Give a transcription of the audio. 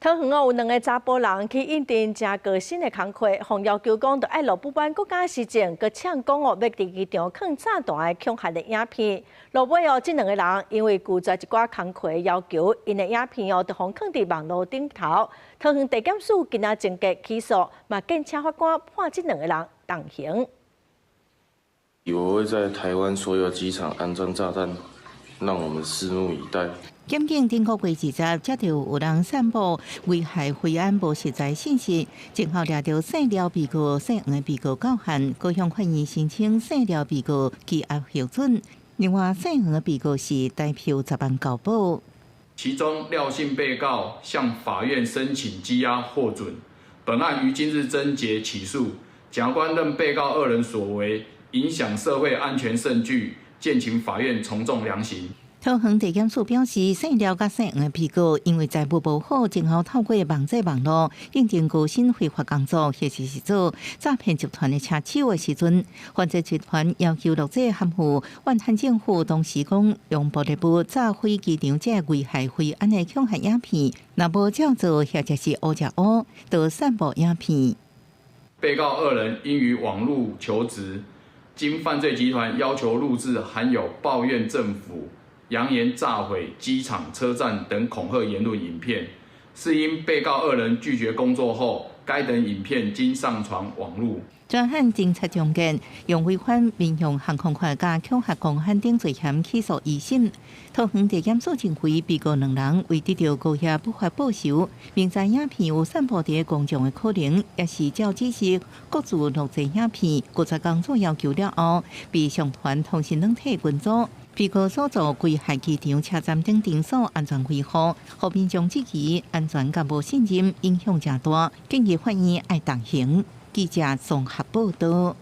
桃園哦，有兩个查埔人去應徵誠高薪的工課，予要求講著愛露不滿國家時政，閣嗆講哦，欲佇機場囥炸彈的恐嚇的影片。落尾哦，這兩个人因為拒絕一寡工課的要求，𪜶的影片哦，就予囥佇網路頂頭。桃園地檢署今仔終結起訴，嘛建請法官判這兩个人重刑。我會在台灣所有機場安裝炸彈，讓我們拭目以待。檢警頂個月20，接著有人散布危害飛安無實在信息，前後掠著姓廖被告、姓黃的被告到案，閣向法院申請姓廖被告羈押核准。另外，姓黃的被告是台票10萬交保。其中廖姓被告向法院申請羈押獲准，本案於今日偵結起訴，檢察官認被告二人所為影響社會安全甚巨，建請法院從重量刑。桃園地檢署表示，姓廖佮姓黃的被告因為財務無好，前後透過網際網路應徵高薪非法工作，或者是做詐騙集團的車手的時陣，犯罪集團要求錄製含有怨恨政府當時講用暴力物炸毀機場這危害飛安的恐嚇影片，若無照做或者是烏食烏，就散布影片。被告二人因於網路求職，經犯罪集團要求錄製含有抱怨政府、揚言炸毀機場、車站等恐嚇言論影片，是因被告二人拒絕工作後，該等影片經上傳網路。專案偵查終結，用違反民用航空法佮恐嚇公函等罪嫌起訴一審。桃園地檢署認為，被告兩人為得著高額不法報酬，明知影片有散布佇公眾的可能，也是照指示各自錄製影片，拒絕工作要求了後，被上傳通訊軟體群組。被告所做危害機場、車站等場所安全維護，予民眾質疑安全佮無信任，影響誠大，建議法院愛重刑。記者綜合報導。